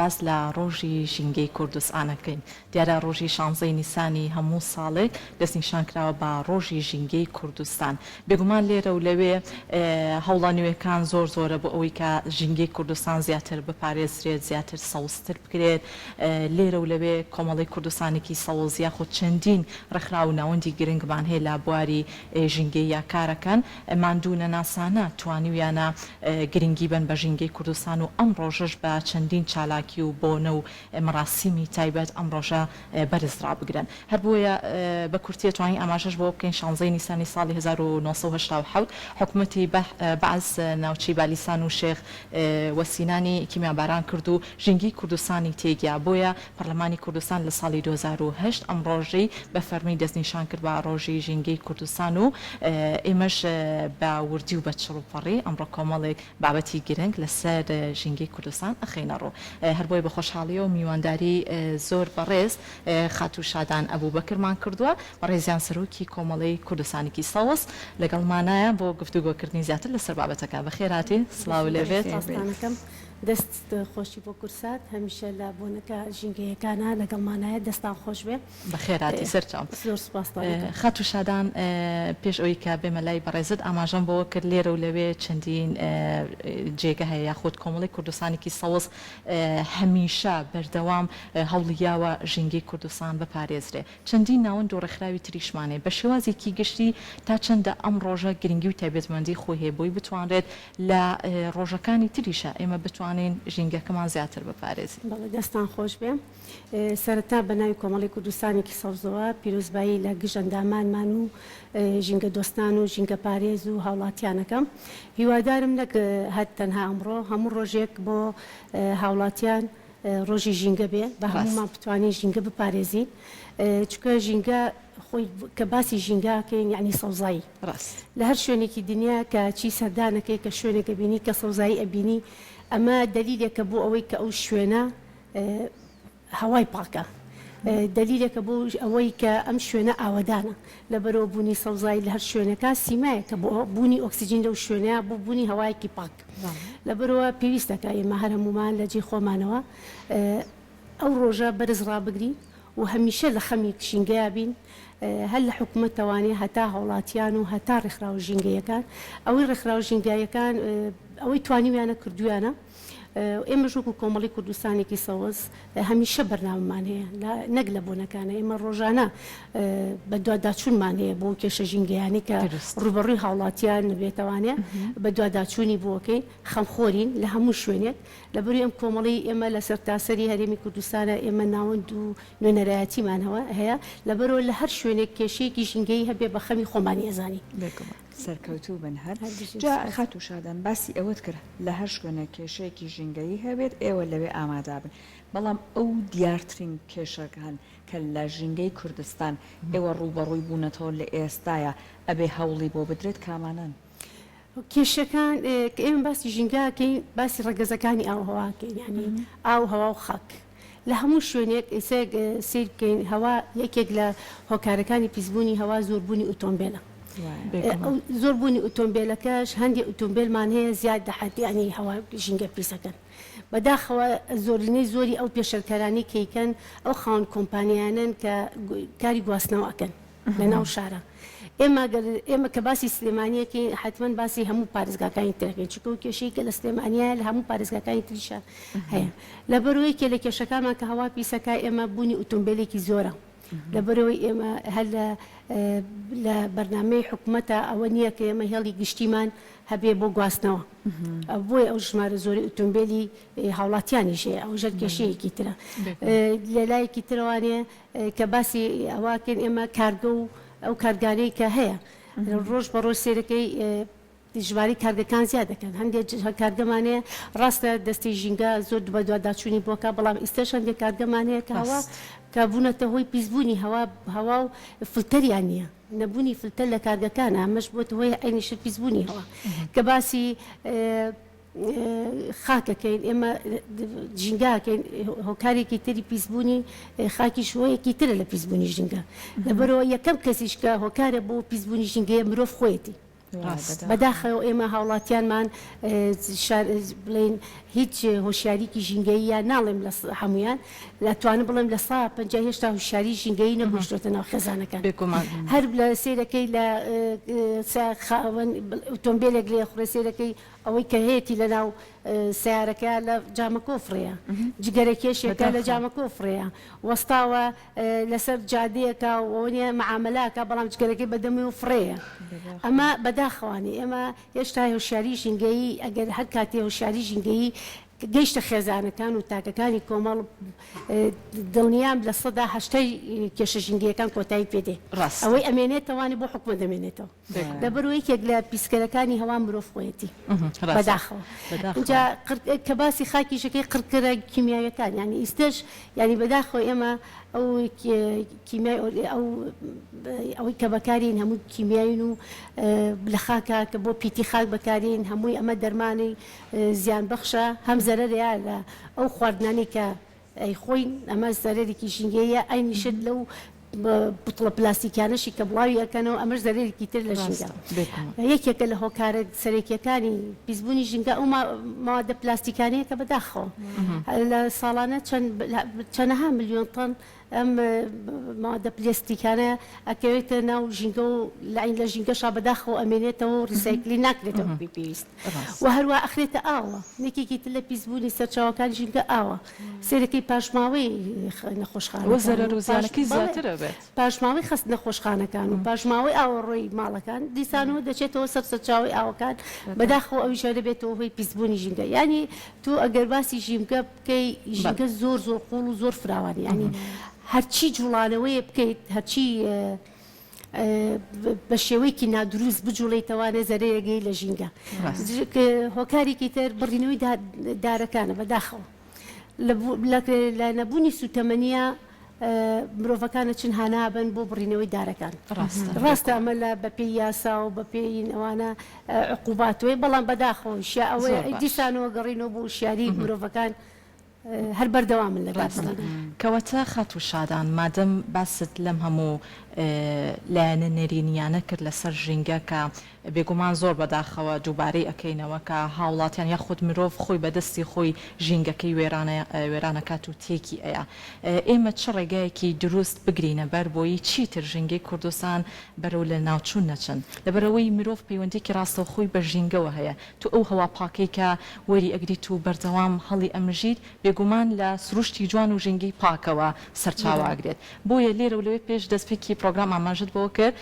باس لە ڕۆژی ژینگەی کوردستان ئەکەین. دیارە ڕۆژی شانزەی نیسانی هەموو ساڵێک دەستنیشان کراوە بە ڕۆژی ژینگەی کوردستان. بێگومان لێرە و لەوێ هەوڵە نوێکان زۆر زۆرە بۆ ئەوەی کە ژینگەی کوردستان زیاتر بپارێزرێت، زیاتر سەوزتر بکرێت. لێرە و لەوێ کۆمەڵەی کوردستانێکی سەوز یاخود چەندین ڕێکخراو و ناوەندی گرنگمان هەیە لە بواری ژینگەییا کارەکەن. ماندوو نەناسانە توانیویانە گرنگی بەن بە ژینگەی کوردستان و ئەم ڕۆژەش بە چەندین چالاکی و بۆنە و مەراسیمی تایبەت ئەم ڕۆژە بەرز ڕابگرن. هەر بۆیە بە کورتی ئەتوانین ئاماژەش بەوە بکەین شانزەی نیسانی ساڵی 1987 حکومەتی بەعس ناوچەی بالیسان و شێخ وەسینانی کیمیاباران کرد و ژینگەی کوردستانی تێگیا بۆیە پەرلەمانی کوردستان لە ساڵی 2008 ئەم ڕۆژەی بە فەرمی دەستنیشان کرد بە ڕۆژی ژینگەی کوردستان و ئێمەش بە وردی و بە چڕوپڕی ئەمڕۆ کۆمەڵێک بابەتی گرنگ لەسەر ژینگەی کوردستان ئەخەینە ڕوو. هەر بۆیە بە خۆشحاڵییەوە میوانداری زۆر بەڕێز خاتوو شادان ئەبوبەکرمان کردووە، بەڕێزیان سەرۆکی کۆمەڵەی کوردستانێکی سەوز لەگەڵمانایە بۆ گفتوگۆکردنی زیاتر لەسەر بابەتەکە. بەخێرهاتی، سڵاو لێبێت. سپاستان ئەکەم. دەست خۆشی بۆ کورسات هەمیشە لە بۆنەکە ژینگەیەکانا لەگەڵمانایە دەستان خۆش بێ. بەخێرهاتی سەرچاوم. زۆر سوپاستان ئەکەم. خاتوو شادان پێش ئەوەی کە بێمە لای بەڕێزت ئاماژەم بەوە کرد لێرە و لەوێ چەندین جێگە هەیە یاخود کۆمەڵی کوردستانێکی سەوز هەمیشە بەردەوام هەوڵی یاوە ژینگەی کوردستان بپارێزرێ چەندین ناوەند و ڕێکخراوی تریشمان هەیە بە شێوازێکی گشتی تا چەندە ئەم ڕۆژە گرنگی و تایبەتمەندی خۆی هەیە بۆی بتوانرێت لە ڕۆژەکانی تریشا ئێمە بتوانین ژینگەکەمان زیاتر بپارێزین. بەڵێ دەستان خۆش بێ. سەرەتا بە ناوی کۆمەڵەی کوردستانێکی سەوزەوە پیرۆزبایی لە گشت ئەندامانمان و ژینگەدۆستان و ژینگەپارێز و هاوڵاتیان ئەکەم. هیوادارم نەک هەر تەنها ئەمڕۆ، هەموو ڕۆژێک بۆ هاوڵاتیان ڕۆژی ژینگە بێ، با هەموومان بتوانین ژینگە بپارێزین، چونکە ژینگە خۆی کە باسی ژینگە ئەکەین یەعنی سەوزایی. لە هەر شوێنێکی دنیا کە چی سەردانەکەی کە شوێنێک ئەبینی کە سەوزایی ئەبینی ئەمە دەلیلێکە بۆ ئەوەی کە ئەو شوێنە هەوای پاکە دەلیلێکە بۆ ئەوەی کە ئەم شوێنە ئاوەدانە، لەبەرئەوە بوونی سەوزایی لە هەر شوێنێکا سیمایەکە بۆ بوونی ئۆکسجین لەو شوێنەیا بۆ بوونی هەوایەکی پاک. لەبەرئەوە پێویستەکە ئێمە هەر هەموومان لە جێی خۆمانەوە ئەو ڕۆژە بەرز ڕابگرین و هەمیشە لە خەمی ژینگەیا بین هەر لە حکومەتەوانێ هەتا هاوڵاتیان و هەتا ڕێکخراوە ژینگەیەکان ئەوەی ڕێکخراوە ژینگایەکان ئەوەی توانیویانە کردویانە. ئێمەش وەکو کۆمەڵی کوردستانێکی سەوز هەمیشە بەرنامەمان هەیە نەک لە بۆنەکانە ئێمە ڕۆژانە بەدواداچوونمان هەیە بۆ کێشە ژینگەیانی کە ڕووبەڕووی هاوڵاتیان بێتەوانێ بەدواداچوونی بۆکەین خەمخۆرین لە هەموو شوێنێک لەبەری ئەم کۆمەڵی ئێمە لە سەرتاسەری هەرێمی کوردستانە ئێمە ناوەند و نوێنەرایەتیمان هەیە لەبەرەوە لە هەر شوێنێک کێشەیەکی ژینگەیی هەبێ بە خەمی خۆمانی ئەزانین. بێگومان. سەرکەوتوو بن هەر. جا خاتوو شادان باسی ئەوەت کرد لە هەر شوێنێک کێشەیەکی ژینگەیی هەبێت ئێوە لەوێ ئامادابن بەڵام ئەو دیارترین کێشەکان کە لە ژینگەی کوردستان ئێوە ڕووبەڕووی بوونەتەوە لە ئێستایا ئەبێ هەوڵی بۆ بدرێت کامانەن؟ کێشەکان کە ئێمە باسی ژینگە ئەکەین باسی ڕەگەزەکانی ئاو هەوا ئەکەین یانی ئاو هەوا و خاک لە هەموو شوێنێک ئێستا سەیر بکەین هەوا یەکێک لە هۆکارەکانی پیسبوونی هەوا زۆربوونی ئۆتۆمبێلە زۆربوونی ئۆتۆمبێلەکەش هەندێک ئۆتۆمبێلمان هەیە زیاد لە حەد یانی هەوا ژینگە پیسەکەن بەداخەوە زۆرینەی زۆری ئەو پێشەلکەرانەی کەیکەن ئەو خاوەن کۆمپانیانەن کە کاری گواستنەوە ئەکەن لە ناو شارە ئێمە گەر ئێمە کە باسی سلێمانیەکەین حتمما باسی هەموو پارێزگاکانی ترەکەین چونکە ئەو کێشەی کە لە سلێمانیە لە هەموو پارێزگاکانی تریشە هەیە لەبەرەوەی کێ لە کێشەکانمان کە هەوا پیسەکە ئێمە بوونی ئۆتۆمبیلێکی زۆرە لەبەرەوەی ئێمە هەر لە لە بەرنامەی حکومەتە ئەوە نییە کە ئێمە هێڵی گشتیمان هەبێ بۆ گواستنەوە بۆیە ئەو ژمارە زۆری ئۆتۆمبیلی هاوڵاتیانیش هەیە ئەو ژەر کێشەیەکی ترە لە لایەکی ترەوانێ کە باسی ئەوە کەین ئێمە کارگە و ئەو کارگانەی کە هەیە ڕۆژ بە ڕۆژ سێرەکەی ژمارەی کارگەکان زیاد دەکەن هەندێک کارگەمان هەیە ڕاستە دەستی ژینگە زۆر بەدواداچوونی بۆکە بەڵام ئیستاش هەندێک کارگەمان هەیە کە هەوا کە بوونەتە هۆی پیسبوونی هەوا هەوا و فلتەریان نییە نەبوونی فلتەر لە کارگەکان ئەمەش بۆتە هۆی عینیشر پیسبوونی هەوا کە باسی خاکەکەین ئێمە ژینگاکەین هۆکارێکی تری پیسبوونی خاکیش هۆیەکی ترە لە پیسبوونی ژینگە لەبەرەوە یەکەم کەسیش کە هۆکارە بۆ پیسبوونی ژینگەیە مرۆڤ خۆیەتی. بەداخەوە ئێمە هاوڵاتیانمان بڵێین هیچ هۆشیاریکی ژینگەییان ناڵێم لە هەمویان ئەتوانم بڵێم لە سا 50 هێشتا هۆشیاری ژینگەیی نەگۆشتۆتە ناو خێزانەکان هەر لە سەیرەکەی لە خاوەن ئۆتۆمبیلێک لێ خوڕێ سەیرەکەی ئەوەی کە هەیەتی لە ناو سەیارەکە لە جامەکۆ فڕێیە جگەرە کێشێکە لە جامەکۆ فڕێیە وەستاوە لەسەر جادەیەکە و ئەوە نیە مەعامەلە ئەکا بەڵام جگەرەکەی بە دەمەوە فڕێیە ئەمە بەداخەوانی ئێمە هێشتا هۆشیاری ژینگەیی ئەگەر هەر کاتێ هۆشیاری ژینگەیی گەیشتە خێزانەکان و تاکەکانی کۆمەڵ دڵنیام 80% کێشە ژینگەیەکان کۆتایی پێ دێ ئەوەی ئەمێنێتەوانی بۆ حکومەت دەمێنێتەوە. لەبەرئەوەی یەکێک لە پیسکەرەکانی هەوا مرۆڤ خۆیەتی بەداخەوە ئینجا کە باسی خاکیشەکەی قڕکەرە کیمیاویەکان یانی ئیستەش یانی بەداخەوە ئێمە ئەو کیمیای ئەو ئەوەی کە بەکارین هەموو کیمیاین و لە خاکە کە بۆ پیتی خاک بەکارین هەمووی ئەمە دەرمانی زیان بەخشە هەم زەرەرەیە لە ئەو خواردنانەی کە ئەیخۆین ئەمە زەرەرێکی ژینگەییە ئەینیشت لەو بوتڵە پلاستیکیانەشی کە بڵاوی ئەکەنەوە ئەمەش زەرەرێکی تر لە ژینگە یەکێکە لە هۆکارە سەرەکیەکانی پیسبوونی ژینگە ئەو مەوادە پلاستیکانەیە کە بەداخەوە لە ساڵانە چەند چەنەها ملیۆن تەن ئەم مادە پلێستیکانە ئەکەوێتە ناو ژینگە و لەعین لە ژینگەشا بەداخەوە ئەمێنێتەوە و ڕیسایکلی ناکرێتەوە بەپێی پێویست و هەروا ئەخرێتە ئاوە یەکێکی تر لە پیسبوونی سەرچاوەکانی ژینگە ئاوە سەیرەکەی پاشماوەی و زەرەر نەخۆشخانەکان و و پاش زیانەکەی بەڵێ زیاتر ئەبێت. پاشماوەی خەست نەخۆشخانەکان و پاشماوەی ئاوەڕۆی ماڵەکان دیسانەوە دەچێتەوە سەر سەرچاوەی ئاوەکان بەداخەوە ئەویش هەر دەبێتەوە هۆی پیسبوونی ژینگە یانی تۆ ئەگەر باسی ژینگە بکەی ژینگە زۆر زۆر قوڵ و زۆر فراوانە یانی هەرچی جوڵانەوەیە بکەیت هەرچی بە شێوەیەکی نادروست بجوڵێیتەوانێ زەرەیەگەی لە ژینگە هۆکارێکی تر بڕینەوەی دارەکانە بەداخەوە لە نەبوونی سوتەمەنیە مرۆڤەکان ئەچن هانابەن بۆ بڕینەوەی دارەکان ڕاستە ئەمە لە بەپێی یاسا و بەپێی ئەوانە عقوباتەوەی بەڵام بەداخەوەیشە ئەوەیە دیسانەوە گەڕینەوە بۆ وشیاری مرۆڤەکان هەر بەردەوامن لە ڕاستە کەواتە خاتوو شادان مادەم باست لەم هەموو لایەنە نەرێنیانە کرد لەسەر ژینگە کە بێگومان زۆر بەداخەوە دووبارەی ئەکەینەوە کە هاوڵاتیان یاخود مرۆڤ خۆی بە دەستی خۆی ژینگەکەی وێران ئەکات و تێکی ئەیا ئێمە چ ڕێگایەکی دروست بگرینە بەر بۆی چیتر ژینگەی کوردستان بەرەو لەناوچوون نەچن لەبەرئەوەی مرۆڤ پەیوەندیەکی ڕاستەوخۆی بە ژینگەوە هەیە تۆ ئەو هەوا پاکەی کە وەری ئەگریت و بەردەوام هەڵی ئەمژیت بێگومان لە سروشتی جوان و ژینگەی پاکەوە سەرچاوە ئەگرێت بۆیە لێرە و لەوێ پێش دەستپێکی پرۆگرام ئاماژەت بەوە کرد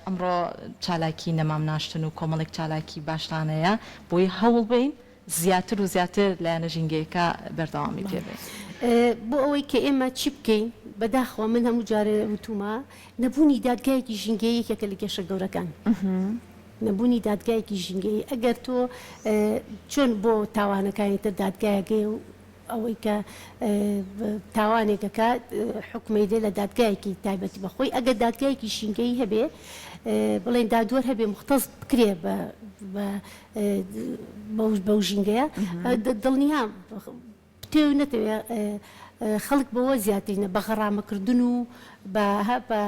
ئەمڕۆ چالاکی نەمام ناشتن و کۆمەڵێک چالاکی باشتان هەیە بۆیە هەوڵ بەین زیاتر و زیاتر لایەنە ژینگەیەکە بەردەوامی پێ بەین. بۆ ئەوەی کە ئێمە چی بکەین؟ بەداخەوە من هەموو جارێ وتومە نەبوونی دادگایەکی ژینگەیی یەکێکە لە کێشە گەورەکان. نەبوونی دادگایەکی ژینگەیی ئەگەر تۆ چۆن بۆ تاوانەکانی تر دادگایەک هەیە و ئەوەی کە تاوانێک ئەکات حوکمەی دێ لە دادگایەکی تایبەتی بە خۆی ئەگەر دادگایەکی ژینگەیی هەبێ بڵێن دادوەر هەبێ مختص بکرێ بە بەو ژینگەیە دڵنیام بتەوێ و نەتەوێ خەڵک بەوە زیاترینە بە غەڕامەکردن و بە بە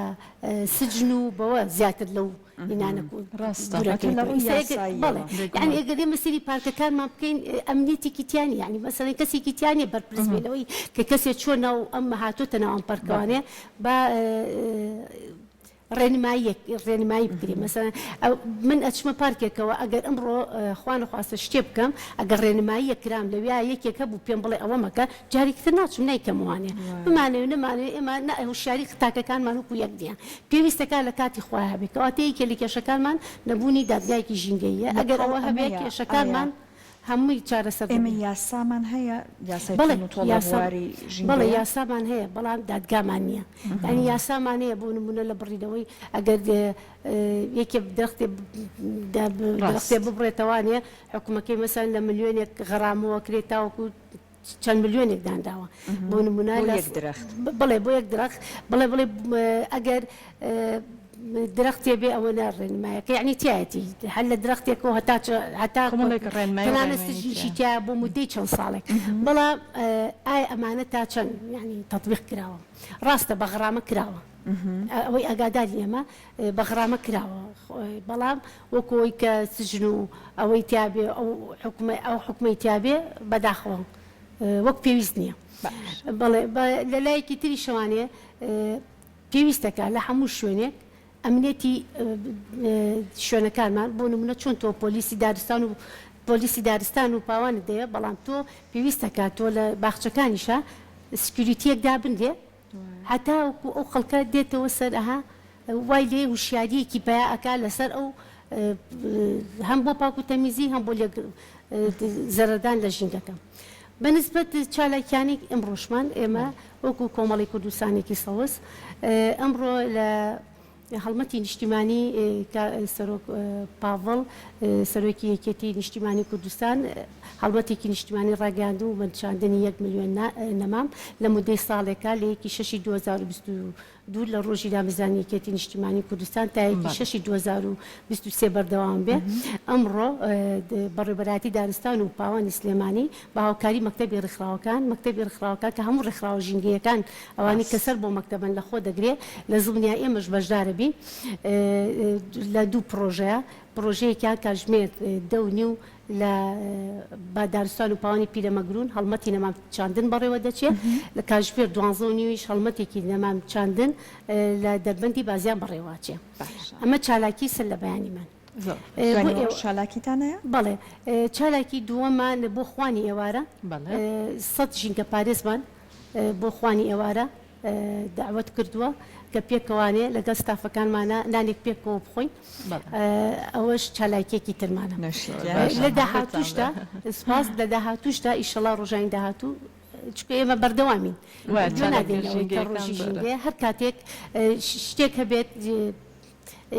سجن و بەوە زیاتر لەو ئینانە ڕاستە واتە لە ڕووی یاساییەوە. بەڵێ یانی ئەگەر ئێمە سەیری پارکەکانمان بکەین ئەمنیەتێکی تیا نییە یانی مەسەلەن کەسێکی تیا نییە بەرپرس بێ لەوەی کە کەسێ چووە ناو ئەم هاتۆتە ناو ئەم پارکەوانێ با ڕێنماییەک ڕێنمایی بکرێ مەسەلەن من ئەچمە پارکێکەوە ئەگەر ئەمڕۆ خوا نەخواستە شتێ بکەم ئەگەر ڕێنماییەک کرام لەویا یەکێک هەبوو پێم بڵێ ئەوە مەکە جارێکی تر ناچم نایکەمەوانێ بمانەوێ نەمانەوێ ئێمە نا هۆشیاری تاکەکانمان وەکو یەک نییە پێویستەکە لە کاتی خۆیا هەبێ کەواتە یەکێ لە کێشەکانمان نەبوونی دادگایەکی ژینگەییە لە ئەگەر پاڵ ئەوە هەبێ ئەمەیا ئایا کێشەکانمان هەمووی چارەسەر ئێمە دەبێ. یاسامان هەیە یاسای بەڵێ توندوتۆڵ لە یاسا بواری بەڵێ ژینگەیا؟ یاسامان هەیە بەڵام دادگامان نییە یانی یاسامان هەیە بۆ نموونە لە بڕینەوەی ئەگەر یەکێ درەختێ درەختێ ڕاست. ببڕێتەوانێ حکومەکەی مەسەلەن لە ملیۆنێک غەرامەوە کرێ تاوەکو چەند ملیۆنێک دانراوە بۆ نمونە بۆ یەک درەخت. بڵێ بۆ یەک درەخت بڵێ بڵێ ئەگەر درەختێ بێ ئەوە نە ڕێنمایەکە یعنی تایەتی هەر لە درەختێکەوە هەتا هەتا کۆمەڵێک ڕێنمایی و تەنانەت ڕێنمایی سجنیشی تیایە. تایە بۆ مودەی چەند ساڵێک بەڵام ئایا ئەمانە تا چەند یعنی تەتبیق کراوە ڕاستە بە غەرامە کراوە. ئەوەی ئاگاداری ئێمە بە غرامە کراوە بەڵام وەکو ئەوەی کە سجن و ئەوەی تیابێ ئەو حکومە ئەو حکومەی تیابێ بەداخەوە وەک پێویست نییە بەڵێ لە لایەکی تریشەوانێ پێویستەکە لە هەموو شوێنێک ئەمنیەتی شوێنەکانمان بۆ نمونە چۆن تۆ پۆلیسی دارستان و پۆلیسی دارستان و پاوانت دەیە بەڵام تۆ پێویستەکە تۆ لە باخچەکانیشە security یەک دابنرێ هەتاوەکو ئەو خەڵکە دێتەوە سەر ئەها وای لێ وشیاریەکی پیا ئەکا لەسەر ئەو هەم بۆ پاک و تەمیزی هەم بۆ لێک زەرەردان لە ژینگەکە. بە نسبەت چالاکیانەی ئمڕۆشمان ئێمە وەکو کۆمەڵی کوردستانێکی سەوز ئەمڕۆ لە هەڵمەتی نیشتیمانی کە سەرۆک پاڤڵ سەرۆکی یەکێتی نیشتیمانی کوردستان هەڵمەتێکی نیشتیمانی ڕاگەیاند و بە چاندنی یەک ملیۆن نەمام لە مودەی ساڵێکا لە یەکی شەشی 2022 لە ڕۆژی دامەزرانی یەکێتی نیشتیمانی کوردستان تا یەکی شەشی 2023 بەردەوام بێ ئەمڕۆ بەڕێوبەرایەتی دارستان و پاوانی سلێمانی بە هاوکاری مەکتەبی ڕێکخراوەکان، مەکتەبی ڕێکخراوەکان کە هەموو ڕێکخراوە ژینگەیەکان ئەوانەی کە سەر بۆ مەکتەبن لە خۆ دەگرێ، لە زمنیا ئێمەش بەشدارە بین لە دوو پڕۆژەیا، پڕۆژەیەکیان کاتژمێر دە و نیو لە بە دارستان و پاوانی پیرەمەگرون هەڵمەتی نەمام چاندن بەڕێوە دەچێ، لە کاتژمێر دوانزە و نیویش هەڵمەتێکی نەمام چاندن لە دەربەندی بازیان بەڕێوە ئەچێ. ئەمە چالاکی سەر لە بەیانیمان. دوای نیوەڕۆش چالاکیتان هەیە؟ بەڵێ چالاکی دووەمان بۆ خوانی ئێوارە سەد ژینگەپارێزمان بۆ خوانی ئێوارە دەعوەت کردووە کە پێکەوانێ لەگەڵ ستافەکانمانە نانێک پێکەوە بخۆین ئەوەش چالاکیەکی ترمانە لە داهاتووشدا سپاس لە داهاتووشدا ئیشەڵا ڕۆژانی داهاتوو چونکە ئێمە بەردەوامین گوێ نادەین لەوەی کە ڕۆژی ژینگەیە هەر کاتێک شتێک هەبێت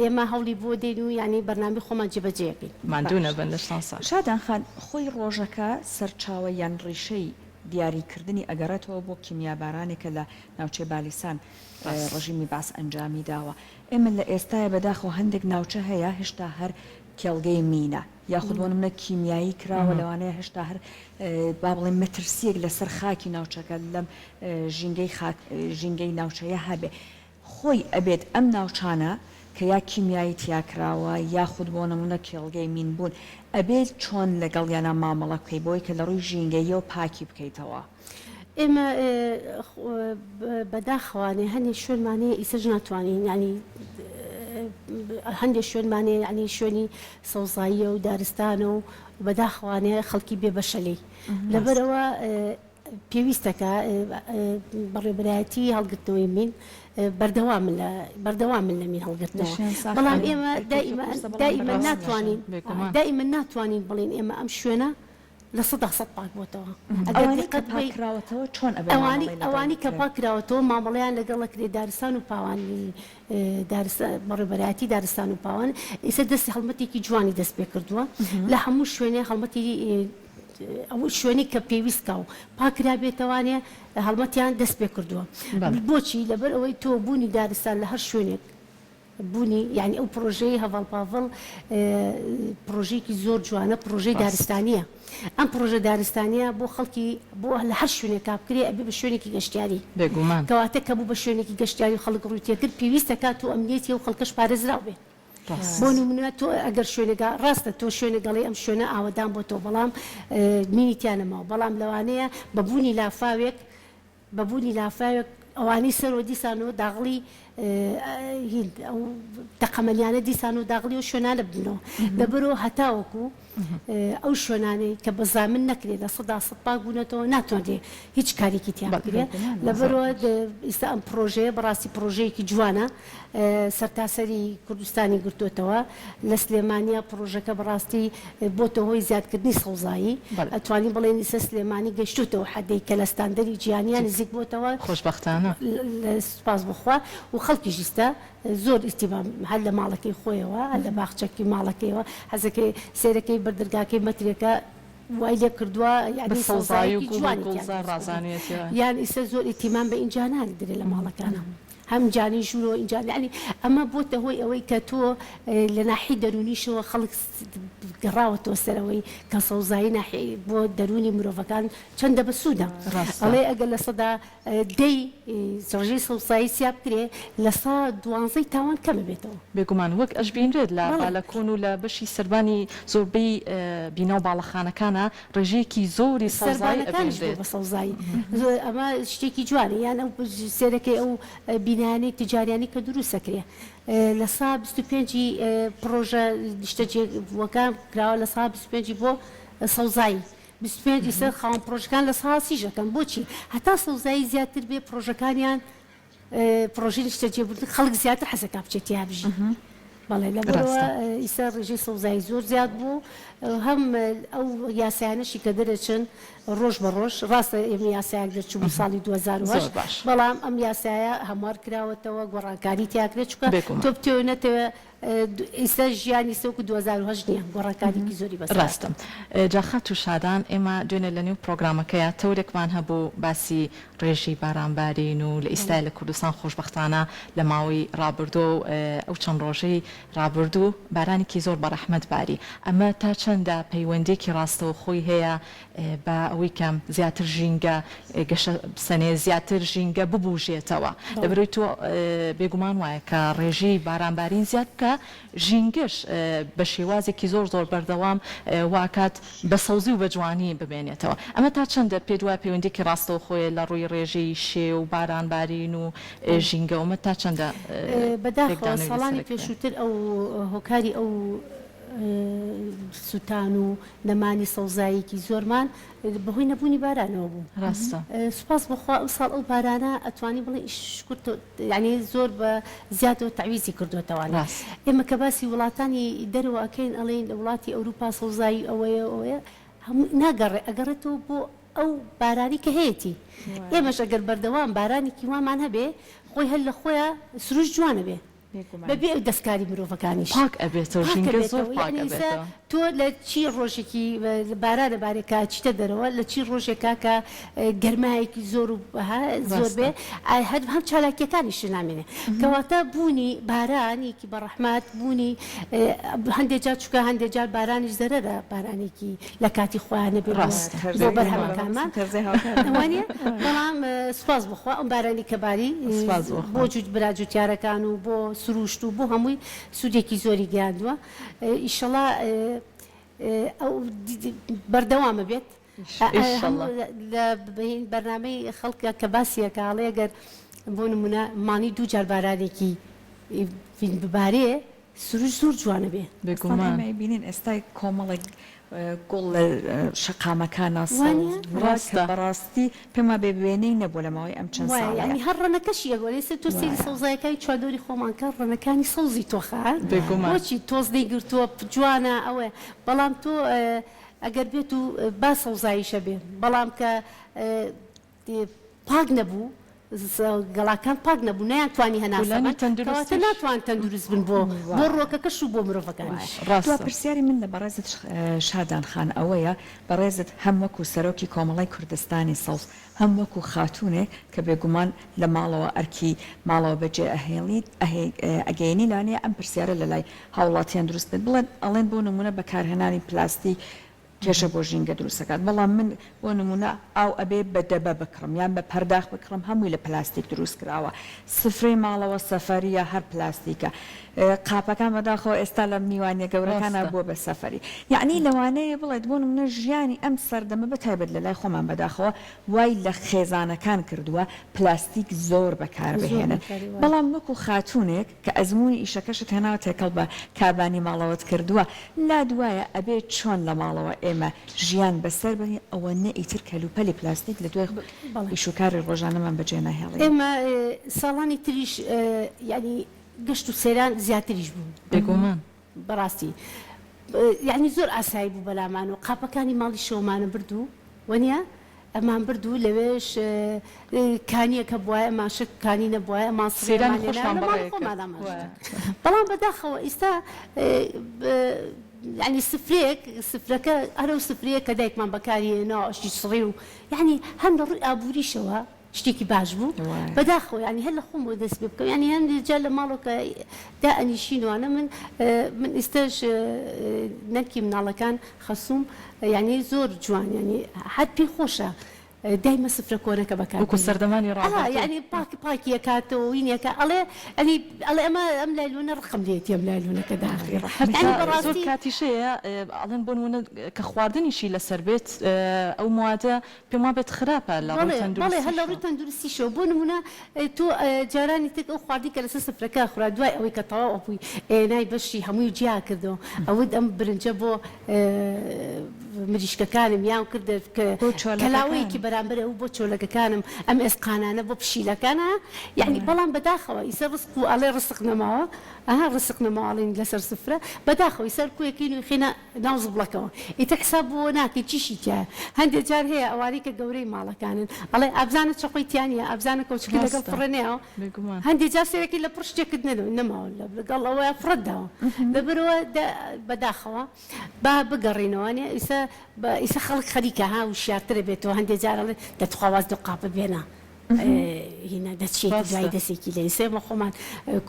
ئێمە هەوڵی بۆ دەین و یانی بەرنامەی خۆمان جێبەجێ ئەکەین. ماندوو نەبن لەشتان ساغ. شادان خان، خۆی ڕۆژەکە سەرچاوە یان ڕیشەی دیاری کردنی ئەگەڕێتەوە بۆ کیمیابارانێک کە لە ناوچەی بالیسان ڕژیمی بەعس ئەنجامی داوە. ئێمە لە ئێستایا بەداخەوە هەندێک ناوچە هەیە هێشتا هەر کێڵگەی مینە یاخود بۆ نمونە کیمیایی کراوە لەوانەیە هێشتا هەر با بڵێین مەترسییەک لەسەر خاکی ناوچەکە لەم ژینگەی خاک ژینگەی ناوچەیە هەبێ. خۆی ئەبێت ئەم ناوچانە کە یا کیمیایی تیا کراوە یاخود بۆ نمونە کێڵگەی مین بوون ئەبێت چۆن لەگەڵیانا مامەڵە بکەی بۆی کە لە ڕووی ژینگەییەوە پاکی بکەیتەوە؟ ئێمە بەداخەوانێ هەنێ شوێنمان هەیە ئیسەش ناتوانین یانی هەندێ شوێنمان هەیە یانی شوێنی سەوزاییە و دارستانە و بەداخەوانێ خەڵکی بێ بەشە لێی لەبەرئەوە پێویستە کە بەڕێوەبەرایەتی هەڵگرتنەوەی مین بەردەوامن لە بەردەوامن لە مین هەڵگرتنەوە بەڵام ئێمە دائیما دائیما ناتوانین دائیما ناتوانین بڵێین ئێمە ئەم شوێنە 100% پاک بۆتەوە ئەگەر دقەت بەی کراوەتەوە چۆن ئەبێ ئەوانەی ئەوانەی کە پاک کراوەتەوە مامەڵەیان لەگەڵ ئەکرێ دارستان و پاوانی دارستان بەڕێوەبەرایەتی دارستان و پاوان ئیستا دەستی هەڵمەتێکی جوانی دەست پێ کردووە لە هەموو شوێنێ هەڵمەتی ئەو شوێنەی کە پێویست کا و پاکرابێتەوانێ هەڵمەتیان دەست پێ کردووە بۆچی لەبەر ئەوەی تۆ بوونی دارستان لە هەر شوێنێک بوونی یعنی ئەو پرۆژەی هەڤاڵ پاڤڵ پرۆژێکی زۆر جوانە پرۆژەی دارستانیە ئەم پرۆژە دارستانیە بۆ خەڵکی بۆ لە هەر شوێنێکا بکرێ ئەبێ بە شوێنێکی گەشتیاری بێگومان کەواتە کە بوو بە شوێنێکی گەشتیاری و خەڵک ڕووی تێکرد پێویستە کات و ئەمنیەتی ئەو خەڵکەش پارێزراو بێ. بۆ نمونە تۆ ئەگەر شوێنێک ڕاستە تۆ شوێنێک دەڵێی ئەم شوێنە ئاوەدان بۆتەوە بەڵام مینی تیا نەماوە بەڵام لەوانەیە بە بوونی لافاوێک بە بوونی لافاوێک ئەوانەی سەرەوە دیسانەوە داغڵی هین ئەو تەقەمەنیانە دیسانەوە داغڵی ئەو شوێنانە ببنەوە لەبەرەوە هەتاوەکو ئەو شوێنانەی کە بە زامن نەکرێت 100% پاک بوونەتەوە ناتوانرێت هیچ کارێکی تیا بکرێت لەبەرەوە ئیستا ئەم پرۆژەیە بەڕاستی پرۆژەیەکی جوانە سەرتاسەری کوردستانی گرتۆتەوە، لە سلێمانییە پڕۆژەکە بەڕاستی بۆتە هۆی زیادکردنی سەوزایی، ئەتوانین بڵێین ئیستا سلێمانی گەیشتۆتەوە حەدەی کە لە ستاندەری جیهانییە نزیک بۆتەوە، خۆشبەختانە. سوپاس بۆ خوا و خەڵکیش ئیستا زۆر ئیهتیمام هەر لە ماڵەکەی خۆیەوە هەر لە باخچەکی ماڵەکەیەوە حەزەکەی سەیرەکەی بەردەرگاکەی مەترێکە وای لێ کردووە یانی سەوزایی و گوڵ و گوڵزار ڕازانویەتیەوە. یان ئیستا زۆر ئیهتیمام بە ئینجا نادرێ لە ماڵەکانا. هەم جانی ژوورەوە ئینجا یانی ئەمە بۆتە هۆی ئەوەی کە تۆ لە ناحی دەروونیشەوە خەڵک گەڕاوەتەوە سەرەوەی کە سەوزایی ناحی بۆ دەروونی مرۆڤەکان چەندە بەسوودە. ڕاستە. ئەڵێ ئەگەر لە سەدا دەی ڕێژەی سەوزایی زیا بکرێ لە سا دوانزەی تاوان کەم ئەبێتەوە. بێگومان وەک ئەشبینرێت لە بەڵێ. بالەکۆن و لە بەشی سەربانی زۆربەی بینا و باڵەخانەکانا ڕێژەیەکی زۆری سەوزایی سەربانەکانیش بووە ئەبینرێت. بە سەوزایی ئەمە شتێکی جوانە یان ئەو سێرەکەی ئەو بینایانەی تجاریانەی کە دروست ئەکرێ لە سا 25 ی پڕۆژە نیشتەجێ بووەکان کراوە لە سا 25 ی بۆ سەوزایی 25 ی سەر خاوەن پڕۆژەکان لە سا سی ژەکەن بۆچی هەتا سەوزایی زیاتر بێ پڕۆژەکانیان پڕۆژەی نیشتەجێبوون خەڵک زیاتر حەزەکا بچێت تیا بژی بەڵێ لەبەرئەوە ڕاستە. ئیستا ڕێژەی سەوزایی زۆر زیاد بوو هەم ئەو یاسایانەشی کە دەرەچن ڕۆژ بە ڕۆژ ڕاستە ئێمە یاسایەک دەرچوو بوو ساڵی زۆر 2008 باش. بەڵام ئەم یاسایە هەموار کراوەتەوە گۆڕانکاری تیا کرێ چونکە بێگومان. تۆ بتەوێ نەتەوێ ئیستا ژیانی ئیستا وەکو 2008 نییە گۆڕانکاریکی زۆری بەسەر ڕاستە هاتووە. جا خاتوو شادان ئێمە دوێنێ لە نێو پڕۆگرامەکەیا تەورێکمان هەبوو باسی ڕێژەی بارانبارین و لە ئیستای لە کوردستان خۆشبەختانە لە ماوەی ڕابردوو و ئەو چەند ڕۆژەی ڕابردوو بارانێکی زۆر بە ڕەحمەت باری ئەمە تا چەندە پەیوەندیەکی ڕاستەوخۆی هەیە بە ئەوەی کە زیاتر ژینگە گەشە بسەنێ زیاتر ژینگە ببوژێتەوە لەبەرئەوەی تۆ بێگومان وایە کە ڕێژەی بارانبارین زیاد بکا ژینگەش بە شێوازێکی زۆر زۆر بەردەوام واکات بە سەوزی و بە جوانی بمێنێتەوە. ئەمە تا چەندە پێت وایە پەیوەندییەکی ڕاستەوخۆیە لە ڕووی ڕێژەی شێ و باران بارین و ژینگەوە؟ ئەمە تا چەندە بەداخەوە لێکدانەوەی ساڵانی لەسەر ئەکرێ؟ پێشووتر ئەو هۆکاری ئەو سوتان و نەمانی سەوزاییەکی زۆرمان بەهۆی نەبوونی بارانەوە بوو. ڕاستە. سوپاس بۆ خوا ئەمساڵ ئەو بارانە ئەتوانین بڵێین شوکر یانی زۆر بە زیادەوە تەعویزی کردۆتەوانێ. ڕاست. ئێمە کە باسی وڵاتانی دەرەوە ئەکەین ئەڵێین لە وڵاتی ئەوروپا سەوزایی ئەوەیە ئەوەیە هەموو ناگەڕێ ئەگەڕێتەوە بۆ ئەو بارانی کە هەیەتی. ئێمەش ئەگەر بەردەوام بارانێکی وامان هەبێ خۆی هەر لە خۆیا سروشت جوان ئەبێ. بێگومان. بەبێ ئەو دەستکاری مرۆڤەکانیش. پاک ئەبێتەوە پاک ژینگە زۆر ئەبێتەوە پاک یەعنی ئیستا ئەبێتەوە. تۆ لە چی ڕۆژێکی باران ئەبارێ کە ئەچیتە دەرەوە لە چی ڕۆژێکا کە گەرمایەکی زۆر و ها زۆر ڕاستە. بێ هەر هەم چالاکیەکانیش نامێنێ کەواتە بوونی بارانێکی بەڕەحمەت بوونی هەندێ جار چونکە هەندێ جار بارانیش زەرەرە بارانێکی لە کاتی خۆیان نەبێ بۆ ڕاستە. بۆ تەرزەی بەرهەمەکانمان تەرزەی هاوکارمان. وانیە بەڵام سوپاس بۆ خوا ئەم بارانی کە باری سوپاس بۆ بۆ خوا. جوت برا جوتیارەکان و بۆ سروشت و بۆ هەمووی سوودێکی زۆری گەیاندووە ئیشەڵا ئەو بەردەوامە بێت ئیشەڵا. لە بەرنامەی خەڵکە کە باسی ئەکا ئەڵێ گەر بۆ نمونە مانگی دوو جار بارانێکی ببارێ سروشت زۆر جوانە بێ. ئەسڵەن بێگومان. ئێمە ئەیبینین ئێستا کۆمەڵێک گوڵ لە شەقامەکانا سەوز وانیە؟ بووە کە ڕاستە. بەڕاستی پێم وابێ وێنەی نەبووە لە ماوەی ئەم چەند وایە ساڵەیا. یانی هەر ڕەنەکەشی ئەگۆرێ ئێستا تۆ سەیری وایە. سەوزایەکانی چواردەوری خۆمان کە ڕەنەکانی سەوزی تۆخە بێگومان. بۆچی تۆز نەیگرتووە جوانە ئەوەیە بەڵام تۆ ئەگەر بێت و با سەوزاییشە بێ بەڵام کە پاک نەبوو گەڵاکان پاک نەبوو نەیانتوانی هەناسە گولانی بەن کەواتە تەندروستیش. ناتوان تەندروست بن بۆ بۆ ڕووەکەکەش و بۆ مرۆڤەکانیش. دوا ڕاستە. پرسیاری من لە بەڕێزت شادان خان ئەوەیە بەڕێزت هەم وەکو سەرۆکی کۆمەڵەی کوردستانی سەوز هەم وەکو خاتوونێک کە بێگومان لە ماڵەوە ئەرکی ماڵەوە بەجێ ئەهێڵیت ئەگەیەنی لەوانەیە ئەم پرسیارە لەلای هاوڵاتیان دروست بێت بڵێن ئەڵێن بۆ نموونە بەکارهێنانی پلاستیک کێشە بۆ ژینگە دروست ئەکات بەڵام من بۆ نموونە ئاو ئەبێ بە دەبە بکڕم یان بە پەرداخ بکڕم هەمووی لە پلاستیک دروست کراوە سفرەی ماڵەوە سەفەریە هەر پلاستیکە قاپەکان بەداخەوە ئێستا لە میوانیە گەورەکانا ڕاستە. بووە بە سەفەری یەعنی لەوانەیە بڵێت بۆ نموونە ژیانی ئەم سەردەمە بە تایبەت لە لای خۆمان بەداخەوە وای لە خێزانەکان کردووە پلاستیک زۆر بەکار زۆر بهێنن بەکاری وایە. بەڵام وەکو خاتوونێک کە ئەزموونی ئیشەکەشت هێناوە تێکەڵ بە کابانی ماڵەوەت کردووە لات وایە ئەبێ چۆن لە ماڵەوە ئێمە ژیان بەسەر بەرین ئەوەنە ئیتر کەلوپەلی پلاستیک لە دوای بەڵێ. ئیش و کاری ڕۆژانەمان بەجێ نەهێڵین. ئێمە ساڵانی تریش یانی گەشت و سەیران زیاتریش بوو. بێگومان. بەڕاستی یانی زۆر ئاسایی بوو بەلامان و قاپەکانی ماڵی شەومانە برد و وەنیە ئەمان برد و لەوێش کانیەک هەبوایە ئەمان شت کانی نەبوایە ئەمان سەیرانی سڕێمان هێنایە خۆشمان لە ماڵی بەڕێ کرد خۆمان ئەمان شت وایە. بەڵام بەداخەوە ئیستا یانی سفرەیەک سفرەکە هەر ئەو سفرەیە کە دایکمان بەکاری هێنا ئەشی سڕی و یانی هەم لە ڕووی ئابووریشەوە. شتێکی باش بوو بەداخەوە یانی هەر لە خۆمەوە دەست پێ بکەم یانی هەندێک جار لە ماڵەوە کە دائەنیشین وانە من من ئیستەش نەنکی مناڵەکان خەسووم یانی زۆر جوان یانی هەر پێی خۆشە دایمە سفرە کۆنەکە بەکار وەکو سەردەمانی ڕابردوو یانی پاک پاکی ئەکاتەوە وینی ئەکا ئەڵێ ئەنی ئەڵێ ئەمە ئەم لایلۆنە ڕقم لێیەتی ئەم لایلۆنەکە داخرێ یانی هەتا زۆر بەڕاستی کاتیش هەیە ئەڵێن بۆ نموونە کە خواردنیشی لەسەر بێت ئەو موادە پێم وابێت خراپە لە ڕووی بەڵێ بەڵێ هەر لە ڕووی تەندروستیشەوە. تەندروستیشەوە بۆ نموونە تۆ جارانی تر ئەو خواردنی کە لەسەر سفرەکە ئەخورا دوای ئەوەی کە تەواو ئەبووی ئێنای بەشی هەمووی جیا کردەوە ئەوت ئەم برنجە بۆ مریشکەکانم یان کردە بۆ چۆلەکەکان. کەلاوەیەکی بەرامبەر ئەو بۆ چۆلەکەکانم ئەم ئێسقانانە بۆ پشیلەکانە یانی بەڵام بەداخەوە ئیسە ڕسق و ئەڵێ ڕسق نەماوە ئەها ڕسق نەماوە ئەڵێن لەسەر سفرە بەداخەوە ئیسە کوێکەین و ئیخەینە ناو زبڵەکەوە ئیتر حساب بۆ ناکەی چیشی تیایە هەندێ جار هەیە ئەوانەی کە گەورەی ماڵەکانن ئەڵێ ئابزانە چەقۆی تیا نیە ئابزانە کەوچکی لەگەڵ ڕاستە فڕێ نەیاوە بێگومان. هەندێ جار سەیرەکەی لەپڕ شتێکت نەماوە لەگەڵ ئەوەیا فڕێت داوە لەبەرئەوە بەداخەوە با بگەڕێینەوە وانیە ئیسە ئیسە خەڵک خەریکە ها وشیارترە بێتەوە هەندێ جار ئەڵێ دەتخوا واز لەو قاپە بێنە هینا دەچیەیتە دوای ڕاستە. دەسێکی لە ئیسە ئێمە خۆمان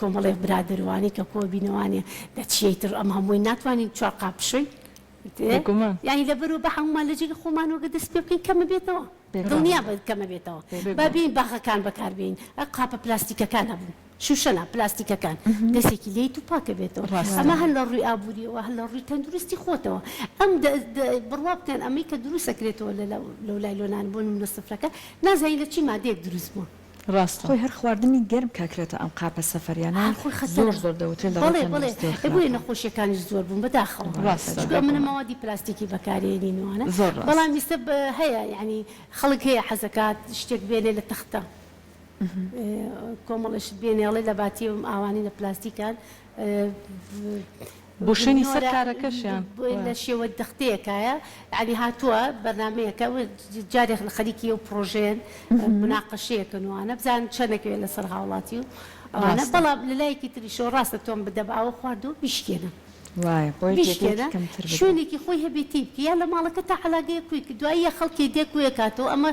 کۆمەڵێک برادەروانی کە کۆ بینەوانێ دەچیەیتر ئەم هەمووی ناتوانین چوار قاپ بشۆین بێگومان. یانی لەبەرەوە بە هەموومان لە جێگەی خۆمانەوە گەر دەست پێ بکەین کەمە بێتەوە دڵنیا بە کەمە بێتەوە با بێگومان. بێین باخەکان بەکار بێین قاپە پلاستیکەکان هەبوو شوشە نا پلاستیکەکان دەسێکی لێیت و پاکە بێتەوە ڕاستە. ئەمە هەر لە ڕووی ئابووریەوە هەر لە ڕووی تەندروستی خۆتەوە ئەم بڕوا بکەن ئەمەی کە دروست ئەکرێتەوە لە لەو لایلۆنانە بۆ نمونە سفرەکە نازانین لە چی مادەیەک دروست بووە. ڕاستە. خۆی هەر خواردنی گەرم کە ئەکرێتە ئەم قاپە سەفەریانە هەر خۆی زۆر خەتەرە زۆر دەوترێت لە ڕووی بەڵێ بەڵێ تەندروستیەوە ئێ بۆیە خراپە. نەخۆشیەکانیش زۆر بوون بەداخەوە ڕاستە چونکە ئەمنە بێگومان. مەوادی پلاستیکی بەکارێنین وانە زۆر ڕاست. بەڵام ئیستە هەیە یانی خەڵک هەیە حەزەکات شتێک بێنێ لە تەختە کۆمەڵێ شت بێنێ ئەڵێ لە باتی ئەم ئاوانەی لە پلاستیکان بۆ شوێنی سەر کارەکەشیان لە شێوە دەختەیەکایە یانی هاتووە بەرنامەیەکە جارێک خەریکی ئەو پڕۆژەیەن مناقەشەیەکەن وانە بزانن چەندەکەوێت لەسەر هاوڵاتی و ئەوانە بەڵام لە لایەکی تریشەوە ڕاستە تۆم بدە بە ئاوە خواردەوە بیشکێنە. وایە بۆیە جێگەیەکی بیشکێنە کەمتر بدە. شوێنێکی خۆی هەبێ تێی بکە یا لە ماڵەکەتا عەلاگەیەک کوی کە دوایی یا خەڵکێ دێ کوی ئەکاتەوە ئەمە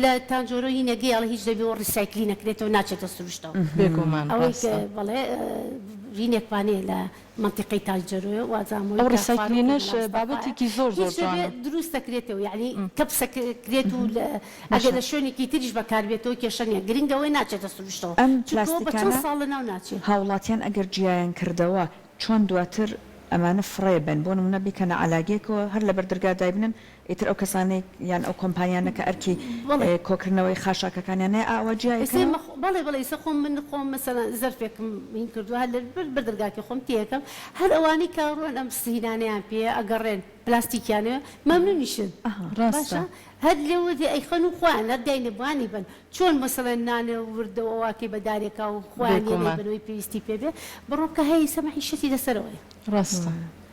لە تانجۆرۆ هینەگەی ئەڵێ هیچ دەبێ و ڕیسایکلی نەکرێتەوە ناچێتە سروشتەوە بێگومان ئەوەی کە ڕاستە. بەڵێ هینێکمان هەیە لە مەنتیقەی تانجەرۆیە وازانم ئەو ئەوەی کاک فاروق ڕیسایکلینەش مەلا مستەفایە بابەتێکی زۆر زۆر هیچ دەبێ جوانە. دروست دەکرێتەوە یەعنی کەپسە کرێت و لە ئەگەر باشە لە شوێنێکی تریش بەکار بێتەوە کێشە نیە گرنگ ئەوەی ناچێتە سروشتەوە ئەم چونکە ئەوە بە چەند پلاستیکانە ساڵ لەناو ناچێ. هاوڵاتیان ئەگەر جیایان کردەوە چۆن دواتر ئەمانە فڕێ بەن بۆ نمونە بیکەنە عەلاگێکەوە هەر لەبەر درگا دایبنن ئیتر ئەو کەسانەی یان ئەو کۆمپانیانە کە ئەرکی بەڵێ. کۆکردنەوەی خاشاکەکانیان هەیە ئاوا جیای ئیسە کەنەوە؟ بەڵێ بەڵێ ئیسە خۆم من خۆم مەسەلەن زەرفێکم هین کردوە هەر لە بەر دەرگاکەی خۆم تێکەم هەر ئەوانەی کە ڕۆن ئەم سهینانەیان پێیە ئەگەڕێن پلاستیکیان هەیە مەمنونیشن ڕاستە. باشە هەر لێوە دێ ئەیخەن و خۆیان هەر داینێ بانی بەن چۆن مەسەلەن نانێ وردە و ئەواکەی بە دارێکا و خۆیان لێ بێگومان. نەیبەنەوەی پێویستی پێ بێ بڕۆ بکە هەی ئیسە مەعیشەتی لەسەرەوەیە. ڕاستە.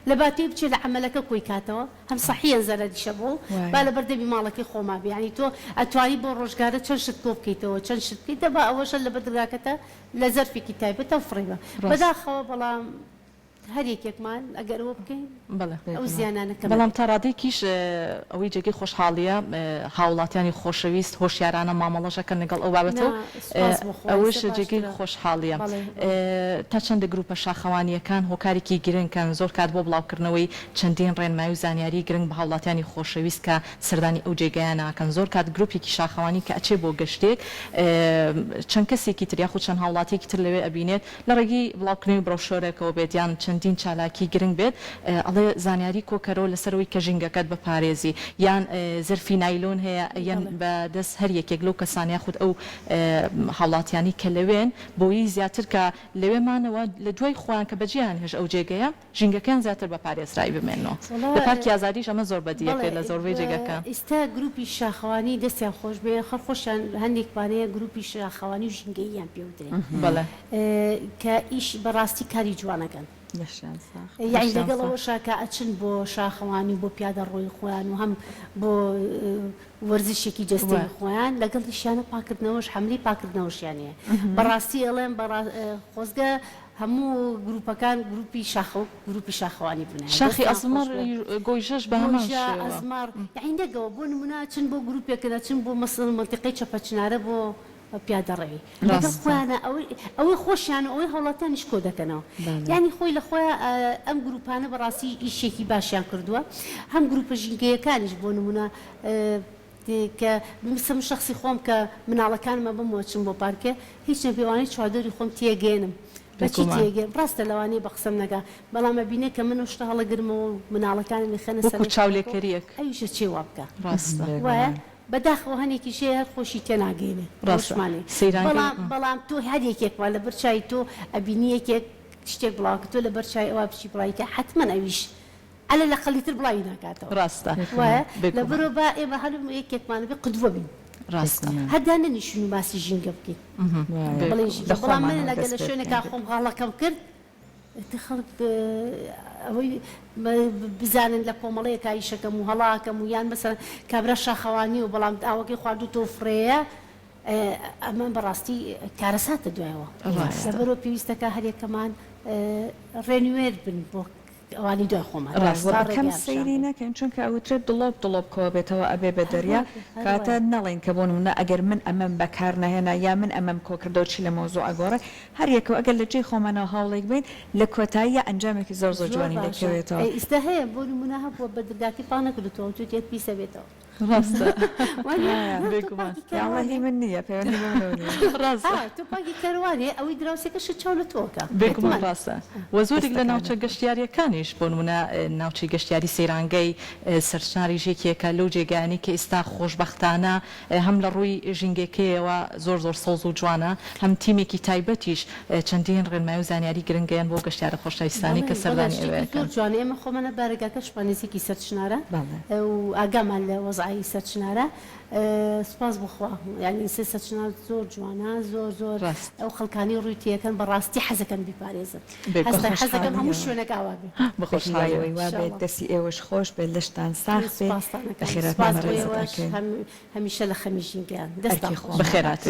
لە باتی بچێ لە عەمەلەکە کۆی کاتەوە هەم سەحیەن زەرەریشە بۆ با وایە. لەبەر دەمی ماڵەکەی خۆما بێ یانی تۆ ئەتوانی بۆ ڕۆژگارە چەند شت کۆ بکەیتەوە چەند شت بکەیت دەبا ئەوەشە لەبەر درگاکەتە لە زەرفێکی تایبەتە فڕێ بە ڕاستە. بەداخەوە بەڵام هەر یەکێکمان ئەگەر ئەوە بکەین بەڵێ. ئەو بێگومان. زیانانە کەم بەڵام ئەبێت. تا ڕادەیەکیش ئەوەی جێگەی خۆشحاڵییە هاوڵاتیانی خۆشەویست هۆشیارانە مامەڵەش ئەکەن لەگەڵ ئەو بابەتە نا و سوپاس بۆ خوا ئەوەش ئیستا جێگەی باشترە. خۆشحاڵییە. بەڵێ بەڵێ. تا چەندە گروپە شاخەوانییەکان هۆکارێکی گرنگن زۆر کات بۆ بڵاوکردنەوەی چەندین ڕێنمایی و زانیاری گرنگ بە هاوڵاتیانی خۆشەویست کە سەردانی ئەو جێگایانە ئەکەن زۆر کات گروپێکی شاخەوانی کە ئەچێ بۆ گەشتێک چەند کەسێکی تر یاخود چەند هاوڵاتیەکی تر لەوێ ئەبینێت لە ڕێگەی بڵاوکردنەوەی بڕۆشۆرێکەوە بێت یان چەندین چالاکی گرنگ بێت ئەڵێ زانیاری کۆکەرەوە لەسەر ئەوەی کە ژینگەکەت بپارێزی یان زەرفی نایلۆن هەیە یان بەڵێ. بە دەست هەر یەکێک لەو کەسانە یاخود ئەو هاوڵاتیانەی کە لەوێن بۆیی زیاتر کە لەوێ مانەوە لە دوای خۆیان کە بەجێیان هێشت ئەو جێگەیە ژینگەکەیان زیاتر بە پارێزراوی بمێننەوە. وەڵا لە پارکی ئازادیش ئەمە زۆر بەدی بەڵێ ئەکرێت لە زۆربەی جێگەکان. ئیستا گروپی شاخەوانی دەستیان خۆش بێ هەر خۆشیان هەندێکمان هەیە گروپی شاخەوانی و ژینگەییان پێ وترێ بەڵێ. کە ئیش بەڕاستی کاری جوان ئەکەن. لەشیان ساغ. یەعنی لەگەڵ ئەوەشا کە ئەچن بۆ شاخەوانی و بۆ پیادەڕۆیی خۆیان و هەم بۆ وەرزشێکی جەستەیی خۆیان لەگەڵیشیانە پاکردنەوەش حەملەی پاکردنەوەشیان هەیە بەڕاستی ئەڵێم بەڕا خۆزگە هەموو گروپەکان گروپی شاخە و گروپی شاخەوانی بونایە شاخی دەستیان خۆش ئەزمەڕ بێت گۆیژەش بە هەمان گۆیژە شێوە. ئەزمەڕ یەعنی نەگەوە بۆ نمونە ئەچن بۆ گروپێکن ئەچن بۆ مەسەلەن مەنتیقەی چەپەچنارە بۆ پیادەڕەوی لەگەڵ ڕاستە. خۆیانە ئەوەی ئەوەی خۆشیان و ئەوەی هاوڵاتیانیش کۆ دەکەنەوە بەڵێ. یانی خۆی لە خۆیا ئەم گروپانە بەڕاستی ئیشێکی باشیان کردووە هەم گروپە ژینگەیەکانیش بۆ نمونە کە بمسە من شەخسی خۆم کە مناڵەکانم ئەبەمەوە چم بۆ پارکێ هیچ نەبێ ئەوانەی چواردەوری خۆم تێگەیەنم بە چی بێگومان. تێگەیەنم ڕاستە لەوانەیە بە قسەم نەگا بەڵام ئەبینێ کە من ئەو شتە هەڵەگرمەوە و مناڵەکانم ئەخەنە وەکو سەر شتەکە و چاولێکەریەک. ئەویش ئەچێ وا بکا ڕاستە. وایە بێگومان. بەداخەوە هەنێکیش هەیە هەر خۆشی تێناگەینێ ڕاستە. ئەوەشمان هەیە سەیرانگەی. بەڵام بەڵام تۆ هەر یەکێکمان لەبەر چاوی تۆ ئەبینی یەکێک شتێک بڵاو کە تۆ لەبەر چاوی ئەوا بچی بڵاوی کە حەتمەن ئەویش عەلە لەقەلی تر بڵاوی ناکاتەوە ڕاستە وایە بێگومان. لەبەرئەوە با ئێمە هەر یەکێکمان ئەبێ قدوە بین ڕاستە. بێگومان. هەر دانەنیشین و باسی ژینگە بکەین وایە. بڵێین لە ژینگە بەڵام من خۆمانەوە ئەگەر دەست لە پێ شوێنێکا بکەین. خۆم غەڵەکەم کرد ئیتر خەڵک ئەوەی بزانن لە کۆمەڵەیەکا ئیشەکەم و هەڵاکەم و یان مەسەلەن کابرا شاخەوانیە و بەڵام ئاوەکەی خواردووتەوە فڕێیە ئەمە بەڕاستی کارەساتە دوایەوە ڕاستە. لەبەرئەوە پێویستەکا هەریەکەمان ڕێنوێر بن بۆ ئەوانی دوای خۆمان ڕاستە. وە تا بە کەم ڕێگەیان پیشان سەیری بەین. نەکەین چونکە ئەوترێت دڵۆپ دڵۆپ کۆبێتەوە ئەبێ بە هەر دەریا وا بێ هەر کەواتە وایە. نەڵێین کە بۆ نمونە ئەگەر من ئەمەم بەکار نەهێنا یا من ئەمەم کۆکردەوە چی لە مەوزوع ئەگۆڕێ هەر یەکەو ئەگەر لە جێی خۆمانەوە هەوڵێک بەین لە کۆتاییا ئەنجامێکی زۆر زۆر زۆر جوانی لێ باشە کەوێتەوە. ئەی ئیستا هەیە بۆ نمونە هەبووە بە درگاکەی پاک نەکردوتەوە وتویەتی پیس ئەبێتەوە. ڕاستە وانیە وایە. نا تۆ بێگومان. پاکی یاڵڵا کەروانێ. هی من نییە پەیوەندی بە منەوە نییە. ڕاستە. ها تۆ پاکی کەروانێ ئەوەی دراوسێکەشت چاو لە تۆ ئەکا بێگومان حەتمەن. ڕاستە وە زۆرێک لە دەستەکانت ناوچە گەشتیاریەکانیش بۆ نمونە ناوچەی گەشتیاری سەیرانگەی سەرچناریش یەکێکە لەو جێگایانەی کە ئیستا خۆشبەختانە هەم لە ڕووی ژینگەکەیەوە زۆر زۆر سەوز و جوانە، هەم تیمێکی تایبەتیش چەندین ڕێنمایی و زانیاری گرنگیان بۆ گەشتیارە خۆشەویستانی بەڵێ کە بەڵێ سەردانی ئەوێ شتێکی زۆر ئەکەن. جوانە ئێمە خۆمان بارەگاکەشمان نزیکی سەرچنارە بەڵێ. و ئاگامان لە وەزعی سەرچنارە سوپاس بۆ خوا یانی سێ سەرچنار زۆر جوانە زۆر زۆر ڕاست. ئەو خەڵکانی ڕووی تێکەن بەڕاستی حەزەکەن بیپارێزن بێگومان. هەستە حەزەکەم هەموو بەخۆشحاڵیەوە. شوێنەک ئاوا بێ. بە بە خۆشحاڵیەوە. هیوای ئەوەی وا بێت ئینشاڵڵا. دەستی ئێوەش خۆش بێت لەشتان ساغ بێ سوپاستان ئەکەم بەخێرهاتنی سوپاس بۆ بەڕێزت ئێوەش ئەکەین. هەمیشە لە خەمی ژینگەیان دەستتان ئەرکی خۆش. خۆمانە. بەخێرهاتن.